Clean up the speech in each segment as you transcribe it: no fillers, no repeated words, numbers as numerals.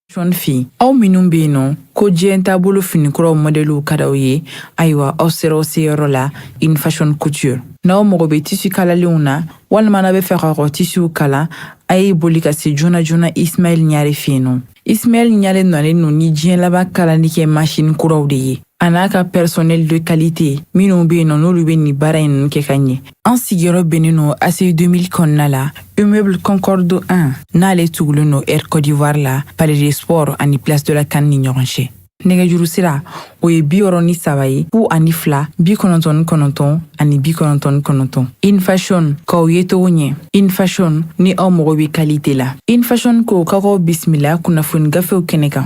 Fashion fɛ aw minnu bɛ yen nɔ ko diɲɛ taabolo finikuraw mɔdɛliw ka d'aw ye, ayiwa, aw sera aw seyɔrɔ la, In Fashion Couture. N'aw mago bɛ tissu kalalenw na, walima n'aw bɛ fɛ k'aw ka tissuw kala, a ye boli ka se joona joona Ismaël Ɲare fɛ yen nɔ. Ismaël Ɲare nalen don ni diɲɛ laban kalali kɛ machine kuraw de ye, a n'a ka personnel de qualité minnu bɛ yen nɔ, n'olu bɛ nin baara in ninnu kɛ ka ɲɛ. An sigiyɔrɔ bɛnnen don ACI 2000 kɔnɔna la, immeuble Concorde 1, n'ale tugulen don Air Côte d'Ivoire la, Palais des Sports ani Place de la CAN ni ɲɔgɔn cɛ. Nɛgɛjuru sira, o ye 63 ye, 02 99 ani 99. In Fashion, k'aw ye togo ɲɛ. In Fashion, ni aw mago bɛ qualité la. In Fashion ko k'aw bisimila kunnafoni gafew kɛnɛ kan.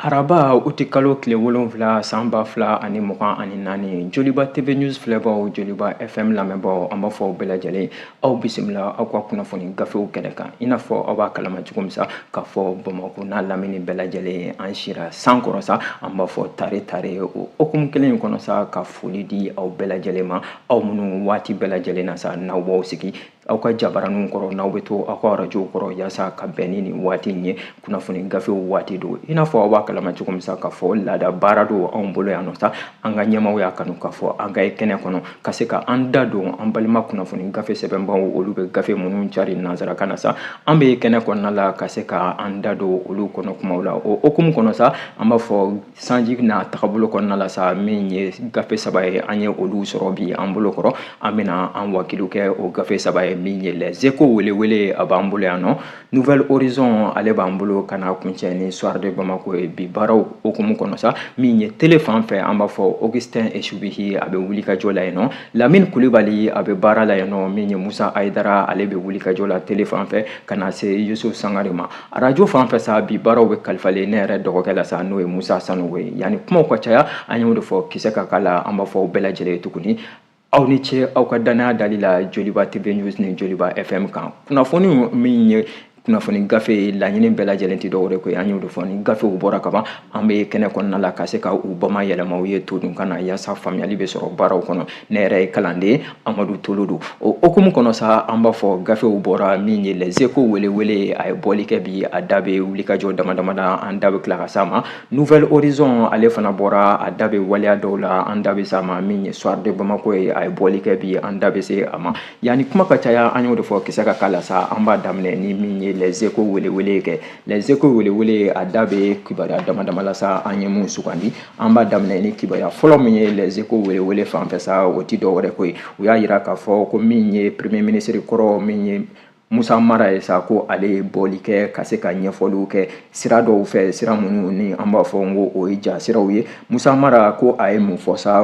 Araba, uti kalo tile 7 san 2024, Joliba TV News filɛbaw, Joliba FM lamɛnbaw, an b'a fɔ aw bɛɛ lajɛlen, aw bisimila aw ka kunnafoni gafew kɛnɛ kan. I n'a fɔ aw b'a kalama cogo min sa, k'a fɔ Bamakɔ n'a lamini bɛɛ lajɛlen, an sira san kɔrɔ sa, an b'a fɔ tare tare. O hukumu kelen in kɔnɔ sa, ka foli di aw bɛɛ lajɛlen ma, aw minnu waati bɛɛ lajɛlen na sa, n'aw b'aw sigi aw ka jabaraninw kɔrɔ, n'aw bɛ to aw ka arajow kɔrɔ, yaasa ka bɛn ni nin waati in ye, kunnafoni gafew waati don. I n'a fɔ aw b'a kalama cogo min sa, k'a fɔ laada baara don anw bolo yan nɔ sa, an ka ɲɛmaaw y'a kanu k'a fɔ an ka ye kɛnɛ kɔnɔ ka se ka an da don an balima kunnafoni gafe sɛbɛnbaw, olu bɛ gafe minnu cari nansarakan na sa, an bɛ kɛnɛ kɔnɔna la ka se ka an da don olu kɔnɔ kumaw la. O hukumu kɔnɔ sa, an b'a fɔ sanji n'a tagabolo kɔnɔna la sa, min ye gafe 3 ye, an ye olu sɔrɔ bi an bolo kɔrɔ. An bɛna an wakilu kɛ o gafe 3 ye, min ye Les Échos welewele, a b'an bolo yan nɔ, Nouvel Horizon, ale b'an bolo, ka na kuncɛ ni Soir de Bamako ye. Bi baaraw hukumu kɔnɔ sa, min ye télé fan fɛ, an b'a fɔ Augustin Esubihi, a bɛ wulikajɔ la yen nɔ, Lamine Kulibali, a bɛ baara la yen nɔ, min ye Musa Ayidara, ale bɛ wulikajɔ la télé fan fɛ, ka na se Yusuf Sangare ma. Arajo fan fɛ sa, bi baaraw bɛ kalifalen ne yɛrɛ dɔgɔkɛ la sa, n'o ye Musa Sanogo ye. Yanni kumaw ka caya, an y'o de fɔ, kisɛ ka k'a la. An b'a fɔ bɛɛ lajɛlen tuguni, aw ni ce aw ka danaya dali la Joliba TV News ni Joliba FM kan. Kunnafoni min ye kunnafoni gafe ye, laɲini bɛɛ lajɛlen tɛ dɔwɛrɛ ko ye, an y'o de fɔ, ni gafew bɔra ka ban, an bɛ kɛnɛ kɔnɔna la ka se ka u bama yɛlɛma u ye todunkan na, yaasa faamuyali bɛ sɔrɔ baaraw kɔnɔ. Ne yɛrɛ ye kalanden Amadu Tolo don. O hukumu kɔnɔ sa, an b'a fɔ gafew bɔra, min ye Les Échos welewele, a ye bɔli kɛ bi, a da bɛ wulikajɔ dama dama na, an da bɛ tila ka s'a ma. Nouvel Horizon, ale fana bɔra, a da bɛ waleya dɔw la, an da bɛ s'a ma. Min ye Soir de Bamako ye, a ye bɔli kɛ bi, an da bɛ se a ma. Yanni kuma ka caya, an y'o de fɔ, kisɛ ka k'a la sa, an b'a daminɛ ni min ye Les Échos welewele kɛ. Les Échos welewele, a da bɛ kibaruya dama dama la sa, an ye mun sugandi. An b'a daminɛ ni kibaruya fɔlɔ min ye Les Échos welewele fan fɛ sa, o ti dɔwɛrɛ ko ye, u y'a yira k'a fɔ ko min ye premier ministre kɔrɔ, min ye Musa Mara ye sa, ko ale ye bɔli kɛ ka se ka ɲɛfɔliw kɛ sira dɔw fɛ, sira minnu ni an b'a fɔ n ko o ye ja siraw ye. Musa Mara ko a ye mun fɔ sa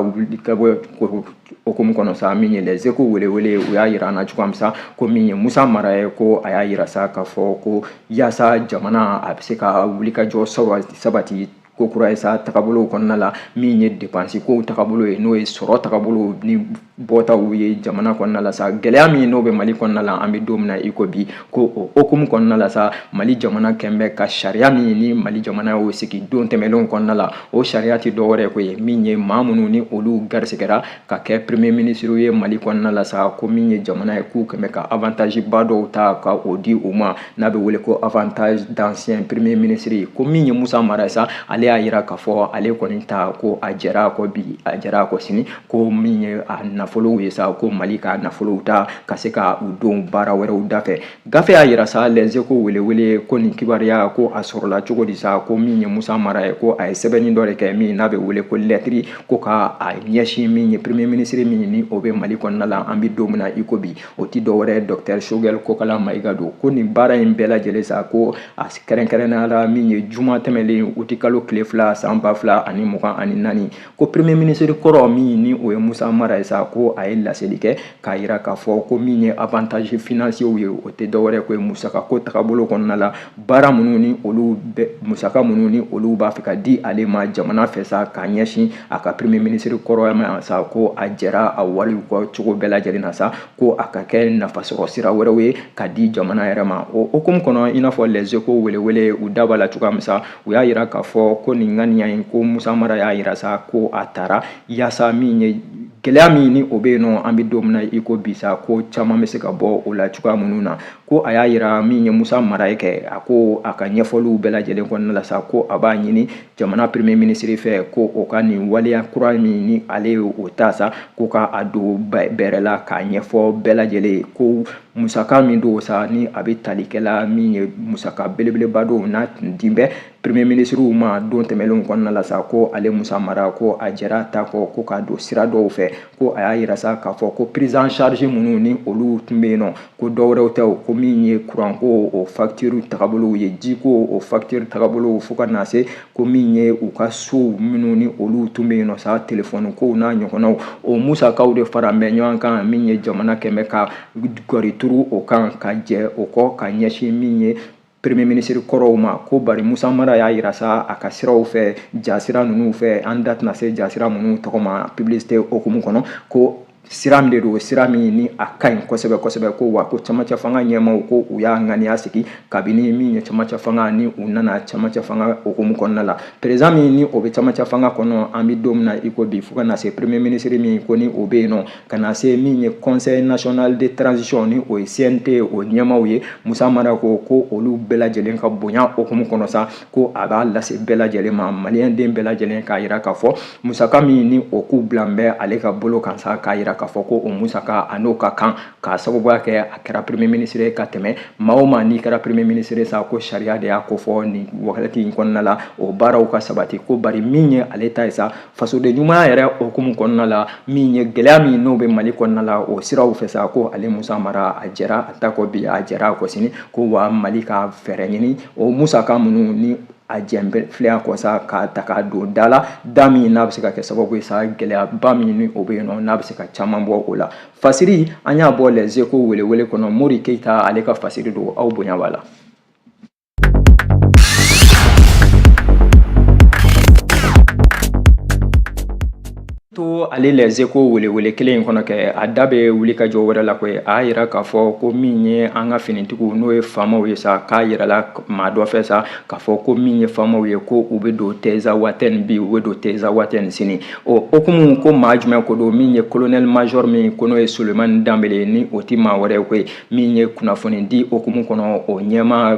hukumu kɔnɔ sa? Min ye Les Échos welewele, u y'a yira an na cogoya min sa, ko min ye Musa Mara ye, ko a y'a yira sa k'a fɔ ko yaasa jamana a bɛ se ka wulikajɔ sabati ko kura ye sa tagabolow kɔnɔna la, min ye dépense kow tagabolo ye, n'o ye sɔrɔ tagabolo ni bɔtaw ye jamana kɔnɔna la sa, gɛlɛya min n'o bɛ Mali kɔnɔna la, an bɛ don min na i ko bi, ko o hukumu kɔnɔna la sa, Mali jamana kɛn bɛ ka sariya min ni Mali jamana y'o sigi don tɛmɛnlenw kɔnɔna la, o sariya tɛ dɔwɛrɛ ko ye, min ye maa minnu ni olu garisigɛra ka kɛ premier ministre ye Mali kɔnɔna la sa, ko min ye jamana ye, k'u kɛn bɛ ka avantage ba dɔw ta ka o di u ma, n'a bɛ wele ko avantage d'ancien premier ministre. Ko min ye Musa Mara ye sa, ale y'a yira k'a fɔ ale kɔni ta ko a jɛra a kɔ bi, a jɛra a kɔ sini, ko min ye a nafolow ye sa, ko Mali ka nafolow ta ka se ka u don baara wɛrɛw da fɛ. Gafe y'a yira sa, Les Échos welewele, ko nin kibaruya ko a sɔrɔla cogo di sa? Ko min ye Musa Mara ye, ko a ye sɛbɛnni dɔ de kɛ, min n'a bɛ wele ko lɛtiri, ko ka a ɲɛsin min ye premier ministre min ni o bɛ Mali kɔnɔna la, an bɛ don min na i ko bi, o ti dɔwɛrɛ, docteur Choguel Kokala Maïga don. Ko nin baara in bɛɛ lajɛlen sa, ko a kɛrɛnkɛrɛnnenya la min ye juma tɛmɛlen, uti kalo tile 2 san 2024, ko premier ministre kɔrɔ min ni o ye Musa Mara ye sa, ko a ye laseli kɛ k'a yira k'a fɔ ko min ye avantage financier ye, o tɛ dɔwɛrɛ ko ye musaka ko tagabolo kɔnɔna la, baara minnu ni olu bɛ musaka minnu ni olu b'a fɛ ka di ale ma jamana fɛ sa, k'a ɲɛsin a ka premier ministre kɔrɔ ma sa, ko a jɛra a wariw kɔ cogo bɛɛ lajɛlen na sa, ko a ka kɛ nafasɔrɔ sira wɛrɛw ye ka di jamana yɛrɛ ma. O hukumu kɔnɔ, i n'a fɔ Les Échos welewele u da b'a la cogoya min sa, u y'a yira k'a fɔ ko nin ŋaniya in, ko Musa Mara y'a yira sa ko a taara yaasa min ye Gɛlɛya min ni o bɛ yen nɔ, an bɛ don min na i ko bi sa, ko caman bɛ se ka bɔ o la cogoya minnu na. Ko a y'a yira min ye Musa Mara ye kɛ, a ko a ka ɲɛfɔliw bɛɛ lajɛlen kɔnɔna la sa, ko a b'a ɲini jamana premier ministre fɛ ko o ka nin waleya kura min ni ale ye o ta sa, ko ka a don bɛrɛ la k'a ɲɛfɔ bɛɛ lajɛlen ye, ko musaka min don sa ni a bɛ tali kɛla min ye musaka belebeleba don n'a tun din bɛ premier ministre ma don tɛmɛnlenw kɔnɔna la sa, ko ale Musa Mara ko a jɛra ta kɔ ko k'a don sira dɔw fɛ. Ko a y'a yira sa k'a fɔ ko prise en charge minnu ni olu tun bɛ yen nɔ, ko dɔwɛrɛw tɛ, ko min ye kuranko o facture tagabolow ye, jiko o facture tagabolow, fo ka na se ko min ye u ka sow minnu ni olu tun bɛ yen nɔ sa, telefɔni kow n'a ɲɔgɔnnaw, o musakaw de fara bɛ ɲɔgɔn kan min ye jamana kɛmɛ ka gɔri turu o kan ka jɛ o kɔ ka ɲɛsin min ye premier ministre kɔrɔw ma. Ko bari Musa Mara y'a yira sa a ka siraw fɛ, jasira ninnu fɛ, an da tɛna se jasira minnu tɔgɔ ma publicité hokumu kɔnɔ, ko sira min de don, sira min ni a ka ɲi kosɛbɛ kosɛbɛ, ko wa ko camancɛ fanga ɲɛmaaw ko u y'a ŋaniya sigi kabini min ye camancɛ fanga ni u nana camancɛ fanga hokumu kɔnɔna la. Président min ni o bɛ camancɛ fanga kɔnɔ an bɛ don min na i ko bi, fo ka na se premier ministre min ko ni o bɛ yen nɔ, ka na se min ye conseil national de transition ni o ye CNT o ɲɛmaaw ye, Musa Mara ko ko olu bɛɛ lajɛlen ka bonya hokumu kɔnɔ sa, ko a b'a lase bɛɛ lajɛlen ma, maliyɛn den bɛɛ lajɛlen, k'a yira k'a fɔ musaka min ni o k'u bila bɛ ale ka bolo kan sa, k'a yira k'a fɔ ko o musaka a n'o ka kan k'a sababuya kɛ a kɛra premier ministre ka tɛmɛ maa o maa. N'i kɛra premier ministre sa, ko sariya de y'a kofɔ nin wagati in kɔnɔna la, o baaraw ka sabati. Ko bari min ye ale ta ye sa, fasoden ɲumanya yɛrɛ hokumu kɔnɔna la, min ye gɛlɛya min n'o bɛ Mali kɔnɔna la o siraw fɛ sa, ko ale Musa Mara a jɛra a ta kɔ bi, a jɛra a kɔ sini, ko wa Mali ka fɛɛrɛ ɲini o musaka minnu ni a jɛn filɛ a kɔ sa, k'a ta k'a don da la, da min n'a bɛ se ka kɛ sababu ye sa, gɛlɛyaba min ni o bɛ yen nɔ, n'a bɛ se ka caman bɔ o la. Fasiri an y'a bɔ Les Échos welewele kɔnɔ, Mori Keyita ale ka fasiri don, aw bonya b'a la. To ale Les Échos welewele kelen in kɔnɔ kɛ, a da bɛ wulikajɔ wɛrɛ la koyi. A y'a yira k'a fɔ ko min ye an ka finitigiw n'o ye faamaw ye sa, k'a yirala maa dɔ fɛ sa k'a fɔ ko min ye faamaw ye, ko u bɛ don Tinzawatɛn bi, u bɛ don Tinzawatɛn sini. O hukumu ko maa jumɛn ko don? Min ye colonel major min ko n'o ye Sulemani Danbele, ni o tɛ maa wɛrɛ ye koyi, min ye kunnafoni di hukumu kɔnɔ o ɲɛmaa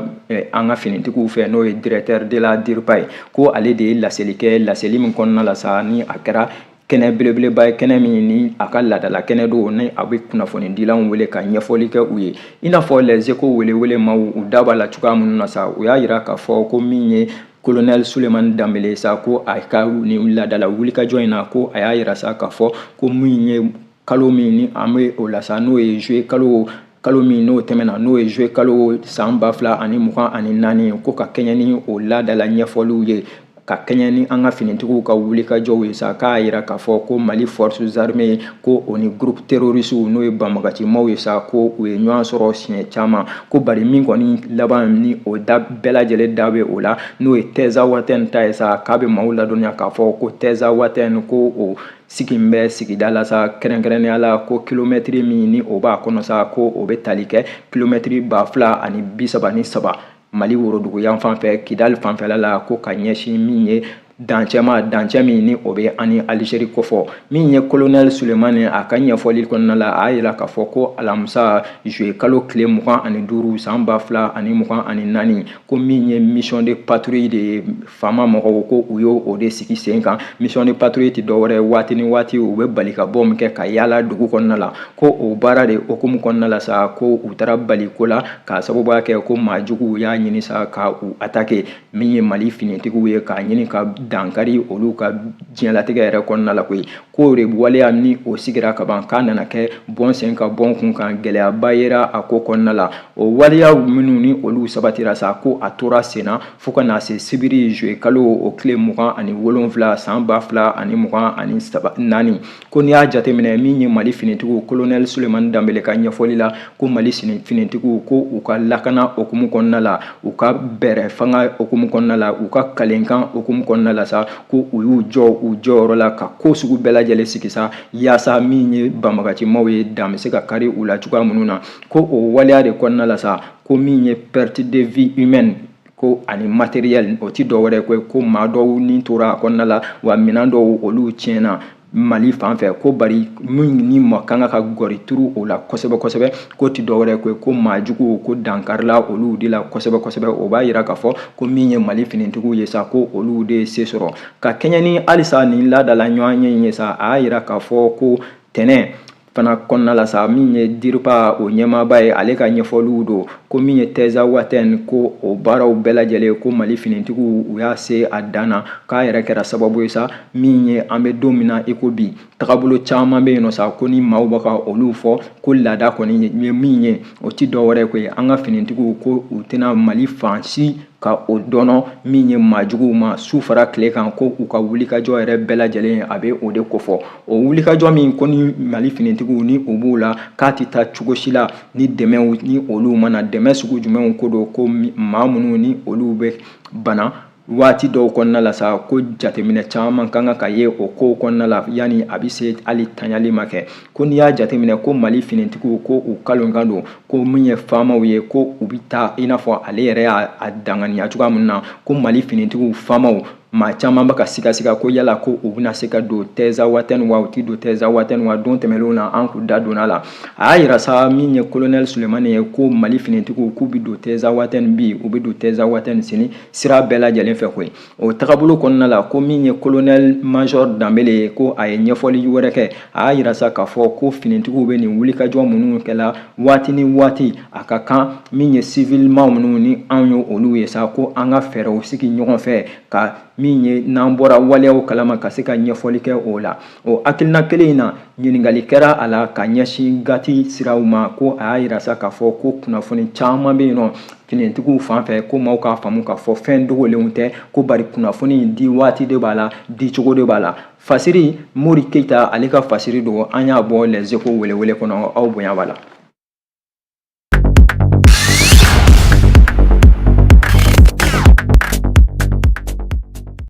an ka finitigiw fɛ, n'o ye directeur de la DIRPA ye, ko ale de ye laseli kɛ. Laseli min kɔnɔna la sa, ni a kɛra kɛnɛ belebeleba ye, kɛnɛ min ni a ka laadala kɛnɛ don, ni a bɛ kunnafonidilanw wele ka ɲɛfɔli kɛ u ye, i n'a fɔ Les Échos welewele maaw u da b'a la cogoya minnu na sa. U y'a yira k'a fɔ ko min ye colonel Sulemani Danbele sa, ko a ka nin laadala wulikajɔ in na, ko a y'a yira sa k'a fɔ ko min ye kalo min ni an bɛ o la sa, n'o ye juillet kalo, kalo min n'o tɛmɛna, n'o ye juillet kalo san 2024, ko ka kɛɲɛ ni o laadala ɲɛfɔliw ye, ka kɛɲɛ ni an ka finitigiw ka wulikajɔw ye sa, k'a yira k'a fɔ ko Mali forces armées ko o ni groupe terroriste n'o ye banbagacimaw ye sa, ko u ye ɲɔgɔn sɔrɔ siɲɛ caman. Ko bari min kɔni laban ni o da bɛɛ lajɛlen da bɛ o la, n'o ye Tinzawatɛn ta ye sa, k'a bɛ maaw ladɔnniya k'a fɔ ko Tinzawatɛn ko o sigi bɛ sigida la sa, kɛrɛnkɛrɛnnenya la ko kilomɛtiri min ni o b'a kɔnɔ sa, ko o bɛ tali kɛ kilomɛtiri 2033 Mali worodugu yanfan fɛ, Kidali fanfɛla la, ko ka ɲɛsin min ye dancɛ ma, dancɛ min ni o bɛ ani Alizeri kofɔ. Min ye colonel Sulemani a ka ɲɛfɔli kɔnɔna la, a y'a yira k'a fɔ ko alamisa juillet kalo tile 25 san 2024, ko min ye mission de patrouille de ye, faama mɔgɔw ko u y'o o de sigi sen kan. Mission de patrouille tɛ dɔwɛrɛ ye, waati ni waati u bɛ bali ka bɔ min kɛ ka yaala dugu kɔnɔna la. Ko o baara de hukumu kɔnɔna la sa, ko u taara bali ko la k'a sababuya kɛ ko maa juguw y'a ɲini sa ka u attaquer, min ye Mali finitigiw ye, k'a ɲini ka dankari olu ka diɲɛlatigɛ yɛrɛ kɔnɔna la koyi. K'o de waleya ni o sigira ka ban, k'a nana kɛ bɔn sen ka bɔn kun kan, gɛlɛyaba yera a ko kɔnɔna la. O waleya minnu ni olu sabatira sa, ko a tora sen na fo ka na se sibiri juillet kalo o tile 27 san 2024. Ko n'i y'a jateminɛ min ye Mali finitigiw, colonel Sulemani Danbele ka ɲɛfɔli la, ko Mali finitigiw ko u ka lakana hukumu kɔnɔna la, u ka bɛrɛ fanga hukumu kɔnɔna la, u ka kalenkan hukumu kɔnɔna la sa, ko u y'u jɔ u jɔyɔrɔ la ka ko sugu bɛɛ lajɛlen sigi sa, yaasa min ye banbagacimaw ye, dan bɛ se ka kari u la cogoya minnu na. Ko o waleya de kɔnɔna la sa, ko min ye perte de vie humaine ko ani matériel, o ti dɔwɛrɛ ko maa dɔw ni tora a kɔnɔna la, wa minɛn dɔw olu tiɲɛna. Mali fan fɛ, ko bari min ni ma kan ka gɔri turu o la kosɛbɛ kosɛbɛ, k'o tɛ dɔwɛrɛ ko ko maajuguw ko dankarila olu de la kosɛbɛ kosɛbɛ. O b'a yira k'a fɔ ko min ye Mali finitigiw ye sa, ko olu de ye se sɔrɔ. Ka kɛɲɛ ni halisa nin laadala ɲɔgɔnye in ye sa, a y'a yira k'a fɔ ko tɛnɛ fana kɔnɔna la sa, min ye DIRPA o ɲɛmaaba ye, ale ka ɲɛfɔliw don ko min ye Tɛzawatɛn, ko o baaraw bɛɛ lajɛlen, ko Mali finitigiw u y'a se a dan na, k'a yɛrɛ kɛra sababu ye sa, min ye an bɛ don min na i ko bi, tagabolo caman bɛ yen nɔ sa, ko ni maaw bɛ ka olu fɔ, ko laada kɔni ye min ye, o ti dɔwɛrɛ ko ye, an ka finitigiw ko u tɛna Mali fan si ka o dɔnɔ min ye maajuguw ma su fara tile kan, ko u ka wulikajɔ yɛrɛ bɛɛ lajɛlen a bɛ o de kofɔ. O wulikajɔ min ko ni Mali finitigiw ni u b'o la, k'a tɛ taa cogo si la ni dɛmɛw ni olu ma na. Dɛmɛ sugu jumɛnw ko don? Ko maa minnu ni olu bɛ bana waati dɔw kɔnɔna la sa, ko jateminɛ caman ka kan ka ye o kow kɔnɔna la yanni a bɛ se hali tanyali ma kɛ. Ko n'i y'a jateminɛ ko Mali finitigiw ko u kalonkan don, ko min ye faamaw ye, ko u bɛ taa i n'a fɔ ale yɛrɛ y'a danganiya cogoya min na, ko Mali finitigiw faamaw maa caman bɛ ka sigasiga ko yala ko u bɛna se ka don Tɛzawatɛn wa u tɛ don Tɛzawatɛn wa. Don tɛmɛnlenw na an k'u da donna la, a y'a yira sa, min ye kolonɛli Sulemani ye, ko Mali finitigiw k'u bɛ don Tɛzawatɛn bi, u bɛ don Tɛzawatɛn sini, sira bɛɛ lajɛlen fɛ koyi. O tagabolo kɔnɔna la, ko min ye kolonɛli major Danbele ye, ko a ye ɲɛfɔli wɛrɛ kɛ. A y'a yira sa k'a fɔ ko finitigiw bɛ nin wulikajɔ minnu kɛla waati ni waati, a ka kan min ye civilman minnu ni anw ye olu ye sa, ko an ka fɛɛrɛw sigi ɲɔgɔn fɛ ka min ye n'an bɔra waleyaw kalama ka se ka ɲɛfɔli kɛ o la. O hakilina kelen in na, ɲininkali kɛra a la ka ɲɛsin gati siraw ma, ko a y'a yira sa k'a fɔ ko kunnafoni caman bɛ yen nɔ finitigiw fan fɛ, ko maaw k'a faamu k'a fɔ fɛn dogolenw tɛ, ko bari kunnafoni di waati de b'a la, di cogo de b'a la. Fasiri Mori Keyita, ale ka fasiri don, an y'a bɔ Les Échos welewele kɔnɔ. Aw bonya b'a la.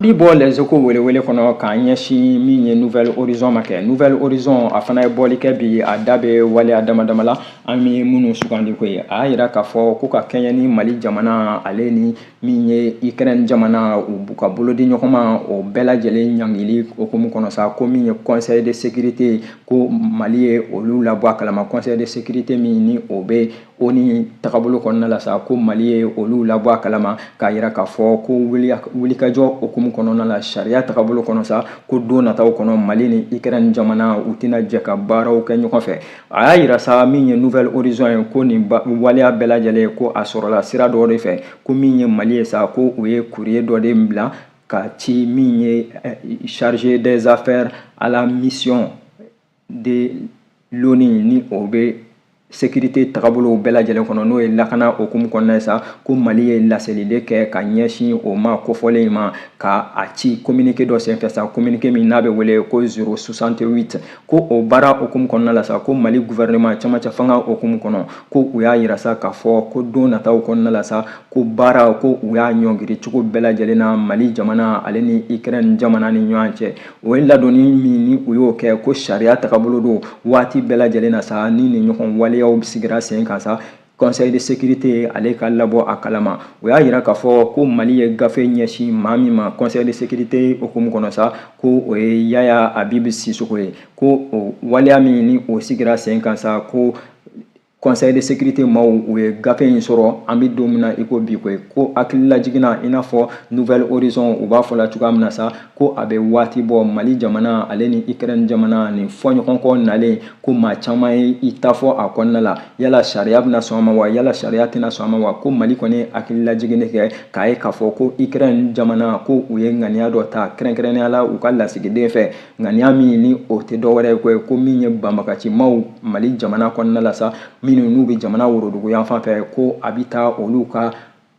Bi bɔ Les Échos welewele kɔnɔ k'an ɲɛsin min ye Nouvel Horizon ma kɛ. Nouvel Horizon, a fana ye bɔli kɛ bi, a da bɛ waleya dama dama la an bɛ minnu sugandi koyi. A y'a yira k'a fɔ ko ka kɛɲɛ ni Mali jamana ale ni min ye Ukraine jamana u ka bolodi ɲɔgɔn ma, o bɛɛ lajɛlen ɲangili hukumu kɔnɔ sa, ko min ye Conseil de sécurité, ko Mali ye olu labɔ a kalama. Conseil de sécurité min ni o bɛ ONU tagabolo kɔnɔna la sa, ko Mali ye olu labɔ a kalama k'a yira k'a fɔ ko wulikajɔ hukumu kɔnɔna la, sariya tagabolo kɔnɔ sa, ko don nataw kɔnɔ Mali ni Ukraine jamana u tɛna jɛ ka baaraw kɛ ɲɔgɔn fɛ. A y'a yira sa, min ye Nouvel Horizon ye, ko nin waleya bɛɛ lajɛlen, ko a sɔrɔla sira dɔ de fɛ, ko min ye Mali ye sa, ko u ye courrier dɔ de bila ka ci min ye chargé des affaires à la mission de l'ONU ni o bɛ sécurité tagabolow bɛɛ lajɛlen kɔnɔ, n'o ye lakana hukumu kɔnɔna ye sa, ko Mali ye laseli de kɛ ka ɲɛsin o ma kofɔlen in ma, ka a ci communiqué dɔ senfɛ sa, communiqué min n'a bɛ wele ko 068. Ko o baara hukumu kɔnɔna la sa, ko Mali gouvernement camancɛ fanga hukumu kɔnɔ, ko u y'a yira sa k'a fɔ ko don nataw kɔnɔna la sa, ko baara ko u y'a ɲɔngiri cogo bɛɛ lajɛlen na Mali jamana ale ni Ukraine jamana ni ɲɔgɔn cɛ. O ye ladonni min ni u y'o kɛ, ko sariya tagabolo don waati bɛɛ lajɛlen na sa, ni nin ɲɔgɔn waleyaw sigira sen kan sa, Conseil de sécurité ale ka labɔ a kalama. O y'a yira k'a fɔ ko Mali ye gafe ɲɛsin maa min ma Conseil de sécurité hukumu kɔnɔ sa, ko o ye Yaya Abibu Sisoko ye. Ko o waleya min ni o sigira sen kan sa, ko Conseil de sécurité maaw u ye gafe in sɔrɔ an bɛ don min na i ko bi koyi. Ko hakililajigin i n'a fɔ Nouvel Horizon u b'a fɔ la cogoya min na sa, ko a bɛ waati bɔ Mali jamana ale ni Ukraine jamana nin fɔɲɔgɔnkɔ nalen, ko maa caman ye i ta fɔ a kɔnɔna la, yala sariya bɛna sɔn a ma wa, yala sariya tɛna sɔn a ma wa. Ko Mali kɔni ye hakililajigin kɛ k'a ye k'a fɔ ko Ukraine jamana ko u ye ŋaniya dɔ ta kɛrɛnkɛrɛnnenya la u ka lasigiden fɛ, ŋaniya min ni o tɛ dɔwɛrɛ ye ko ko min ye banbagacimaw Mali jamana kɔnɔna la sa, minnu n'u bɛ jamana worodugu yanfan fɛ, ko a bɛ taa olu ka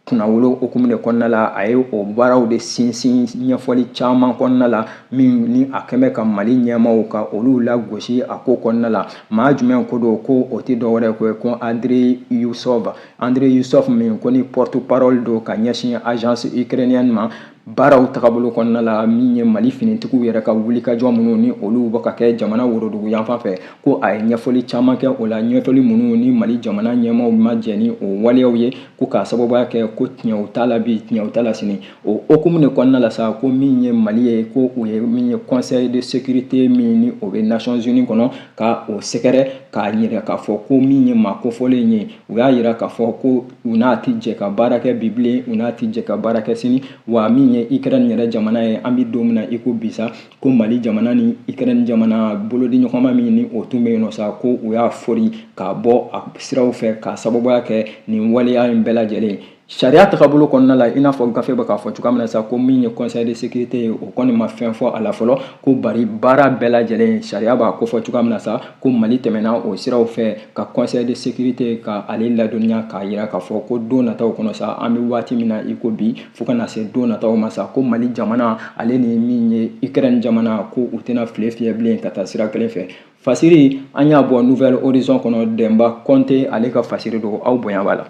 kunnawolo hukumu de kɔnɔna la. A ye o baaraw de sinsin ɲɛfɔli caman kɔnɔna la min ni a kɛn bɛ ka Mali ɲɛmaaw ka olu lagosi a ko kɔnɔna la. Maa jumɛn ko don? Ko o tɛ dɔwɛrɛ ko ye ko Andrei Yusov. Andrei Yusov min ko ni porte parole don ka ɲɛsin agence ukrainienne ma. Baaraw tagabolo kɔnɔna la, min ye Mali finitigiw yɛrɛ ka wulikajɔ minnu ni olu bɛ ka kɛ jamana worodugu yanfan fɛ, ko a ye ɲɛfɔli caman kɛ o la, ɲɛfɔli minnu ni Mali jamana ɲɛmaaw ma jɛn ni o waleyaw ye, ko k'a sababuya kɛ ko tiɲɛw t'a la bi, tiɲɛw t'a la sini. O hukumu de kɔnɔna la sa, ko min ye Mali ye, ko u ye min ye Conseil de sécurité min ni o bɛ Nations Unies kɔnɔ, ka o sɛgɛrɛ k'a yira k'a fɔ ko min ye maa kofɔlen ye, u y'a yira k'a fɔ ko u n'a tɛ jɛ ka baara kɛ bi bilen, u n'a tɛ jɛ ka baara kɛ sini. Wa min ye Ukraine yɛrɛ jamana ye, an bɛ don min na i ko bi sa, ko Mali jamana ni Ukraine jamana bolodiɲɔgɔnma min ni o tun bɛ yen nɔ sa, ko u y'a fori k'a bɔ a siraw fɛ k'a sababuya kɛ nin waleya in bɛɛ lajɛlen. Sariya tagabolo kɔnɔna la, i n'a fɔ gafe bɛ k'a fɔ cogoya min na sa, ko min ye Conseil de sécurité ye, o kɔni ma fɛn fɔ a la fɔlɔ, ko bari baara bɛɛ lajɛlen sariya b'a kofɔ cogoya min na sa, ko Mali tɛmɛna o siraw fɛ ka Conseil de sécurité ka ale ladɔnniya k'a yira k'a fɔ ko don nataw kɔnɔ sa, an bɛ waati min na i ko bi, fo ka na se don nataw ma sa, ko Mali jamana ale ni min ye Ukraine jamana, ko u tɛna file fiyɛ bilen ka taa sira kelen fɛ. Fasiri an y'a bɔ Nouvel Horizon kɔnɔ, Denba Kɔnte ale ka fasiri don, aw bonya b'a la.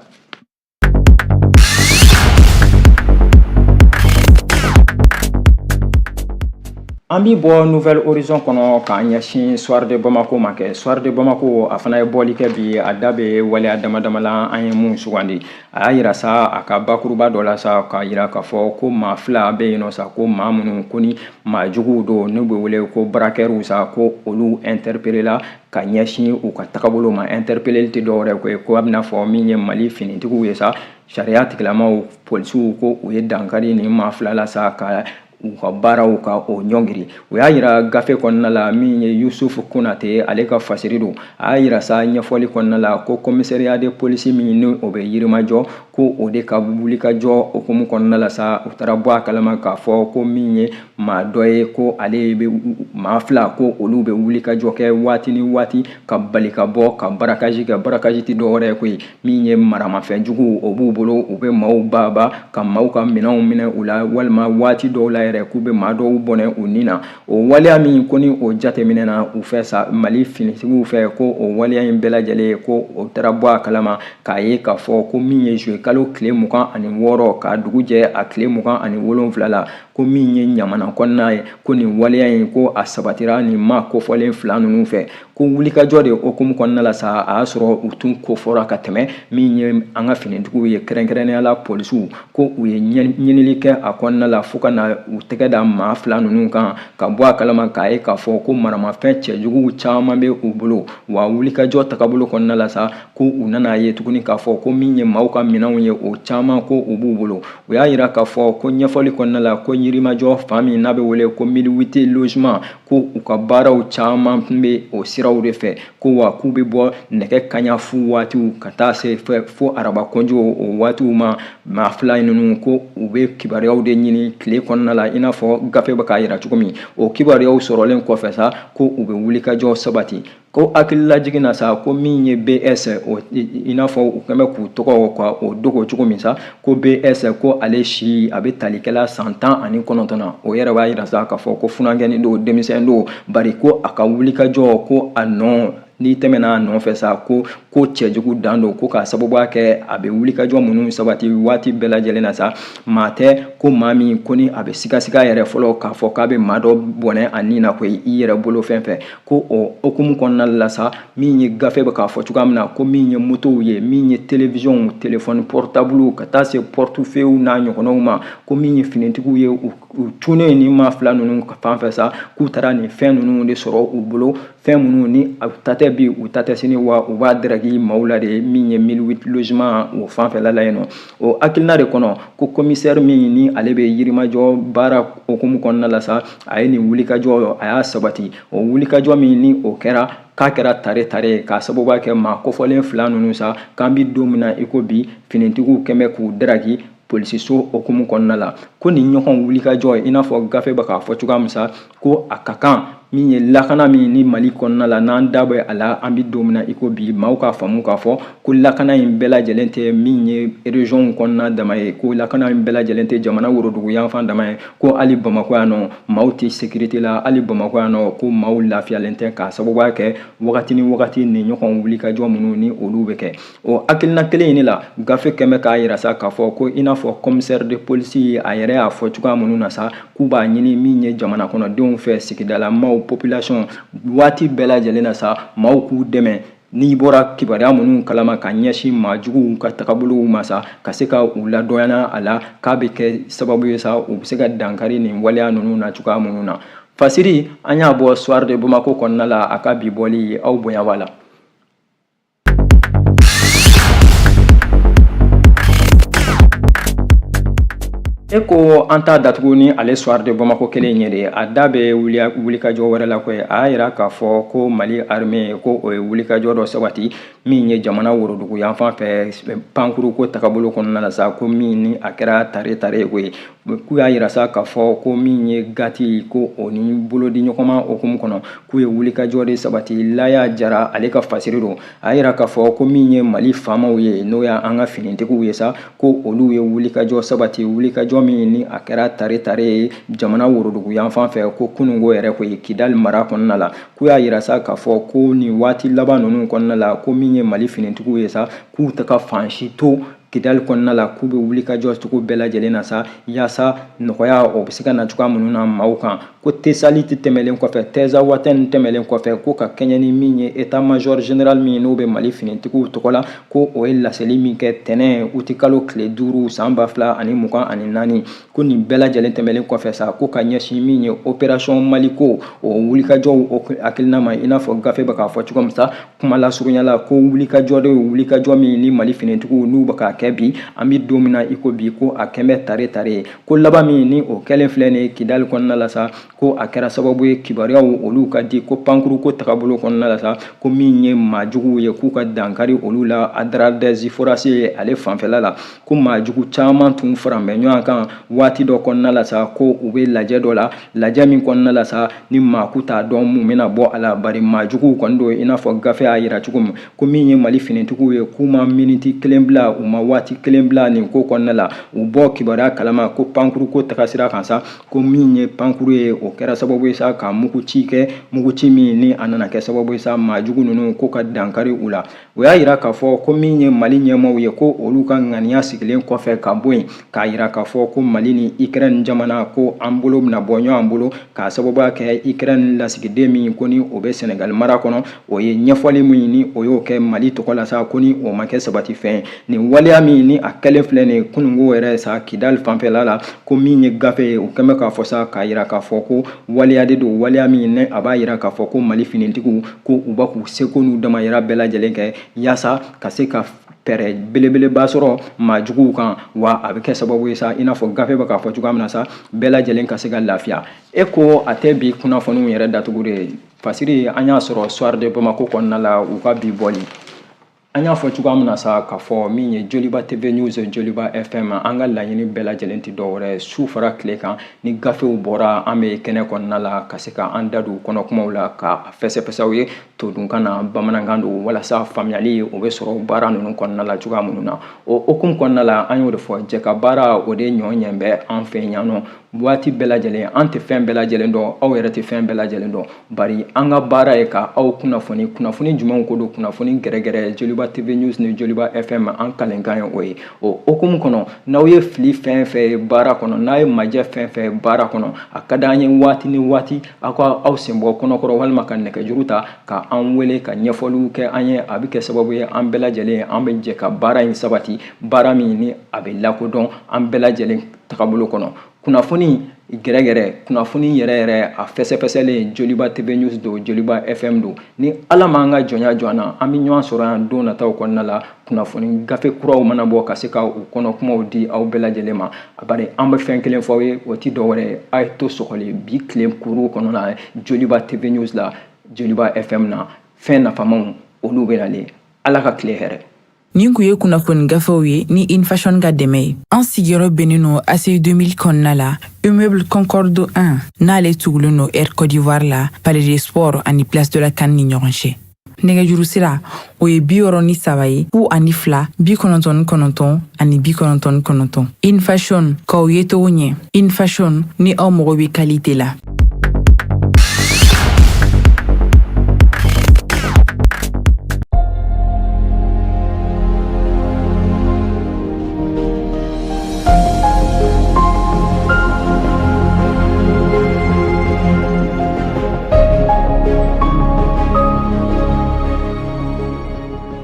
An bi bɔ Nouvel Horizon kɔnɔ k'an ɲɛsin Soir de Bamako ma kɛ. Soir de Bamako, a fana ye bɔli kɛ bi, a da bɛ waleya dama dama la an ye mun sugandi. A y'a yira sa a ka bakuruba dɔ la sa, k'a yira k'a fɔ ko maa fila bɛ yen nɔ sa, ko maa minnu ko ni maa juguw don, n'u bɛ wele ko braqueurs sa, ko olu interpellé la ka ɲɛsin u ka tagabolo ma. Interpellé tɛ dɔwɛrɛ ko ye, ko a bɛna fɔ min ye Mali finitigiw ye sa, sariya tigilamaw, polisiw, ko u ye dankari nin maa fila la sa, ka u ka baaraw ka o ɲɔngiri. U y'a yira gafe kɔnɔna la, min ye Yusufu Konate ale ka fasiri don, a y'a yira sa ɲɛfɔli kɔnɔna la ko commissariat de police min ni o bɛ Yirimajɔ, ko o de ka wulikajɔ hukumu kɔnɔna la sa, u taara bɔ a kalama k'a fɔ ko min ye maa dɔ ye, ko ale bɛ maa fila, ko olu bɛ wulikajɔ kɛ waati ni waati ka bali ka bɔ ka braquage kɛ. Braquage tɛ dɔwɛrɛ ye koyi, min ye maramafɛn jugu, o b'u bolo, u bɛ maaw baba ka maaw ka minɛnw minɛ u la, walima waati dɔw la yɛrɛ k'u bɛ maa dɔw bɔnɛ u ni na. O waleya min ko ni o jateminɛna u fɛ sa, Mali finitigiw fɛ, ko o waleya in bɛɛ lajɛlen, ko o taara bɔ a kalama k'a ye k'a fɔ ko min ye juillet kalo tile 26 k'a dugu jɛ a tile 27 la, ko min ye Ɲamana kɔnɔna ye, ko nin waleya in ko a sabatira nin maa kofɔlen fila ninnu fɛ. Ko wulikajɔ de hukumu kɔnɔna la sa, a y'a sɔrɔ u tun kofɔra ka tɛmɛ min ye an ka finitigiw ye, kɛrɛnkɛrɛnnenya la polisiw, ko u ye ɲinili kɛ a kɔnɔna la fo ka na u tɛgɛ da maa fila ninnu kan, ka bɔ a kalama k'a ye k'a fɔ ko maramafɛn cɛjuguw caman bɛ u bolo. Wa wulikajɔ tagabolo kɔnɔna la sa, ko u nana ye tuguni k'a fɔ ko min ye maaw ka minɛnw ye, o caman ko u b'u bolo. U y'a yira k'a fɔ ko ɲɛfɔli kɔnɔna la, ko Yirimajɔ fan min n'a bɛ wele ko 1008 logement, ko u ka baaraw caman tun bɛ o siraw de fɛ, ko wa k'u bɛ bɔ nɛgɛ kaɲa fu waatiw ka taa se fo araba kɔnjo o waatiw ma. Maa fila ninnu, ko u bɛ kibaruyaw de ɲini tile kɔnɔna la, i n'a fɔ gafe bɛ k'a yira cogo min. O kibaruyaw sɔrɔlen kɔfɛ sa, ko u bɛ wulikajɔ sabati. Ko hakililajigin na sa, ko min ye BS, i n'a fɔ u kɛn bɛ k'u tɔgɔ ka o dogo cogo min sa, ko BS, ko ale si a bɛ talikɛla san 19 na. O yɛrɛ b'a yira sa k'a fɔ ko funankɛnin don, denmisɛn don, bari ko a ka wulikajɔ, ko a nɔ n'i tɛmɛna a nɔfɛ sa, ko cɛjugu dan don, ko k'a sababuya kɛ a bɛ wulikajɔ minnu sabati waati bɛɛ lajɛlen na sa, maa tɛ ko maa min ko ni a bɛ sigasiga yɛrɛ fɔlɔ k'a fɔ k'a bɛ maa dɔ bɔnɛ a ni na koyi i yɛrɛ bolo fɛn fɛ. Ko o hukumu kɔnɔna la sa, min ye gafe bɛ k'a fɔ cogoya min na, ko min ye motow ye, min ye télévisionw, téléphone portable, ka taa se portefeuille n'a ɲɔgɔnnaw ma, ko min ye finitigiw ye, u cunnen ni maa fila ninnu fan fɛ sa, k'u taara nin fɛn ninnu de sɔrɔ u bolo, fɛn minnu ni u ta tɛ bi, u ta tɛ sini, wa u b'a daraki maaw la de, min ye 1008 logement o fanfɛla la yen nɔ. O hakilina de kɔnɔ, ko commissaire min ni ale bɛ Yirimajɔ baara hukumu kɔnɔna la sa, a ye nin wulikajɔ a y'a sabati. O wulikajɔ min ni o kɛra, k'a kɛra tare tare k'a sababuya kɛ maa kofɔlen fila ninnu sa, k'an bɛ don min na i ko bi, finitigiw kɛn bɛ k'u daraki polisiso hukumu kɔnɔna la. Ko nin ɲɔgɔn wulikajɔ, i n'a fɔ gafe bɛ k'a fɔ cogoya min sa, ko a ka kan Min ye lakana min ni Mali kɔnɔna la, n'an da bɛ a la, an bɛ don min na i ko bi, maaw k'a faamu k'a fɔ ko lakana in bɛɛ lajɛlen tɛ min ye région kɔnɔna dama ye, ko lakana in bɛɛ lajɛlen tɛ jamana worodugu yanfan dama ye, ko hali Bamakɔ yan nɔ, maaw tɛ sécurité la, hali Bamakɔ yan nɔ, ko maaw lafiyalen tɛ, k'a sababuya kɛ wagati ni wagati ni ɲɔgɔn wulikajɔ minnu ni olu bɛ kɛ. O hakilina kelen in de la, gafe kɛmɛ k'a yira sa k'a fɔ ko i n'a fɔ commissaire de police a yɛrɛ y'a fɔ cogoya minnu na sa, k'u b'a ɲini min ye jamana kɔnɔdenw fɛ, sigidala maaw, population, waati bɛɛ lajɛlen na sa, maaw k'u dɛmɛ n'i bɔra kibaruya minnu kalama ka ɲɛsin maa juguw ka tagabolow ma sa, ka se ka u ladɔnya a la, k'a bɛ kɛ sababu ye sa, u bɛ se ka dankari nin waleya ninnu na cogoya minnu na. Fasiri, an y'a bɔ Soir de Bamako kɔnɔna la, a ka bi bɔli, aw bonya b'a la. E ko an t'a datugu ni ale Soir de Bamako kelen ye de, a da bɛ wulikajɔ wɛrɛ la koyi. A y'a yira k'a fɔ ko Mali armée, ko o ye wulikajɔ dɔ sabati min ye jamana worodugu yanfan fɛ, pankuru ko tagabolo kɔnɔna la sa, ko min ni a kɛra tare tare ye koyi. K'u y'a yira sa k'a fɔ ko min ye Gati, ko o ni bolodiɲɔgɔnma hukumu kɔnɔ, k'u ye wulikajɔ de sabati. Laya Jara, ale ka fasiri don. A y'a yira k'a fɔ ko min ye Mali faamaw ye, n'o y'an ka finitigiw ye sa, ko olu ye wulikajɔ sabati, wulikajɔ min ni a kɛra tare tare ye jamana worodugu yanfan fɛ, ko kununko yɛrɛ koyi, Kidali mara kɔnɔna la. K'u y'a yira sa k'a fɔ ko nin waati laban ninnu kɔnɔna la, ko min ye Mali finitigiw ye sa, k'u tɛ ka fan si to Kidali kɔnɔna la, k'u bɛ wulikajɔ cogo bɛɛ lajɛlen na sa, yaasa nɔgɔya o bɛ se ka na cogoya minnu na maaw kan. Ko Tesaliti tɛmɛlen kɔfɛ, Tɛzawatɛni tɛmɛlen kɔfɛ, ko ka kɛɲɛ ni min ye état major général min n'o bɛ Mali finitigiw tɔgɔ la, ko o ye laseli min kɛ tɛnɛn utikalo tile 5 san 2024, ko nin bɛɛ lajɛlen tɛmɛlen kɔfɛ sa, ko ka ɲɛsin min ye opération Maliko o wulikajɔw o hakilina ma, i n'a fɔ gafe bɛ k'a fɔ cogo min sa, kuma lasurunya la, ko wulikajɔ de ye wulikajɔ min ni Mali finitigiw n'u bɛ k'a kɛ bi, an bɛ don min na i ko bi, ko a kɛn bɛ tare tare ye. Ko laban min ni o kɛlen filɛ nin ye Kidali kɔnɔna la sa, ko a kɛra sababu ye kibaruyaw olu ka di, ko pankuru ko tagabolo kɔnɔna la sa, ko min ye maa juguw ye, k'u ka dankari olu la Adrar des Iforas ye ale fanfɛla la, ko maa jugu caman tun faran bɛ ɲɔgɔn kan waati dɔ kɔnɔna la sa, ko u bɛ lajɛ dɔ la, lajɛ min kɔnɔna la sa, ni maa ku t'a dɔn mun bɛna bɔ a la, bari maa juguw kɔni don. I n'a fɔ gafe y'a yira cogo min, ko min ye Mali finitigiw ye, k'u ma miniti kelen bila, u ma waati kelen bila nin ko kɔnɔna la. U bɔ kibaruya kalama ko pankuru ko tagasira kan sa, ko min ye pankuru ye, o kɛra sababu ye sa ka muguci kɛ, muguci min ni a nana kɛ sababu ye sa, maa jugu ninnu ko ka dankari u la. O y'a yira k'a fɔ ko min ye Mali ɲɛmaaw ye, ko olu ka ŋaniya sigilen kɔfɛ ka bɔ yen, k'a yira k'a fɔ ko Mali ni Ukraine jamana, ko an bolo bɛna bɔ ɲɔgɔn bolo, k'a sababuya kɛ Ukraine lasigiden min ko ni o bɛ Senegal mara kɔnɔ, o ye ɲɛfɔli min ni o y'o kɛ Mali tɔgɔ la sa, ko ni o ma kɛ sabati fɛn ye. Nin waleya min ni a kɛlen filɛ nin kununko yɛrɛ sa Kidali fanfɛla la, ko min ye gafe ye, o kɛn bɛ k'a fɔ sa, k'a yira k'a fɔ ko waleya de don, waleya min ni a b'a yira k'a fɔ ko Mali finitigiw, ko u b'a k'u seko n'u damayira bɛɛ lajɛlen kɛ yaasa ka se ka fɛɛrɛ belebeleba sɔrɔ maa juguw kan, wa a bɛ kɛ sababu ye sa, i n'a fɔ gafe bɛ k'a fɔ cogoya min na sa, bɛɛ lajɛlen ka se ka lafiya. E ko a tɛ bi kunnafoniw yɛrɛ datugu de. Fasiri, an y'a sɔrɔ Soir de Bamako kɔnɔna la, u ka bi bɔli. An y'a fɔ cogoya min na sa, k'a fɔ min ye Joliba TV News, Joliba FM, an ka laɲini bɛɛ lajɛlen tɛ dɔwɛrɛ su fara tile kan, ni gafew bɔra, an bɛ kɛnɛ kɔnɔna la ka se ka an da don kɔnɔ kumaw la, ka fɛsɛfɛsɛw ye todunkan na, bamanankan don, walasa faamuyali o bɛ sɔrɔ baara ninnu kɔnɔna la cogoya minnu na. O hukumu kɔnɔna la, an y'o de fɔ, jɛ ka baara o de ɲɔ ɲɛ bɛ an fɛ yan nɔ waati bɛɛ lajɛlen. An tɛ fɛn bɛɛ lajɛlen dɔn, aw yɛrɛ tɛ fɛn bɛɛ lajɛlen dɔn, bari an ka baara ye ka aw kunnafoni. Kunnafoni jumɛnw ko don? Kunnafoni gɛrɛgɛrɛ. Joliba TV News ni Joliba FM, an kalenkan ye o ye. O hukumu kɔnɔ, n'aw ye fili fɛn fɛn ye baara kɔnɔ, n'a ye majɛ fɛn fɛn ye baara kɔnɔ, a ka d'an ye waati ni waati aw ka aw sen bɔ kɔnɔkɔrɔ, walima ka nɛgɛjuru ta ka an wele ka ɲɛfɔliw kɛ an ye. A bɛ kɛ sababu ye an bɛɛ lajɛlen an bɛ jɛ ka baara in sabati, baara min ni a bɛ lakodɔn an bɛɛ lajɛlen tagabolo kɔnɔ. Kunnafoni gɛrɛgɛrɛ, kunnafoni yɛrɛ yɛrɛ, a fɛsɛfɛsɛlen, Joliba TV News don, Joliba FM don. Ni Ala m'an ka jɔnya jɔ an na, an bɛ ɲɔgɔn sɔrɔ yan don nataw kɔnɔna la, kunnafoni gafe kuraw mana bɔ, ka se ka u kɔnɔ kumaw di aw bɛɛ lajɛlen ma. Bari an bɛ fɛn kelen fɔ aw ye, o tɛ dɔwɛrɛ ye, a ye to sɔgɔli bi tile kuru kɔnɔna la Joliba TV News la, Joliba FM na. Fɛn nafamaw olu bɛ nalen. Ala ka tile hɛrɛ. Nin kun ye kunnafoni gafew ye ni Infashion ka dɛmɛ ye. An sigiyɔrɔ bɛnnen don ACI 2000 kɔnɔna la, immeuble Concorde 1, n'ale tugulen don Air Côte d'Ivoire la, Palais des Sports ani Place de la CAN ni ɲɔgɔn cɛ. Nɛgɛjuru sira, o ye 63 ye, 02 99 ani 99. Infashion, k'aw ye cogo ɲɛ. Infashion, ni aw mago bɛ qualité la.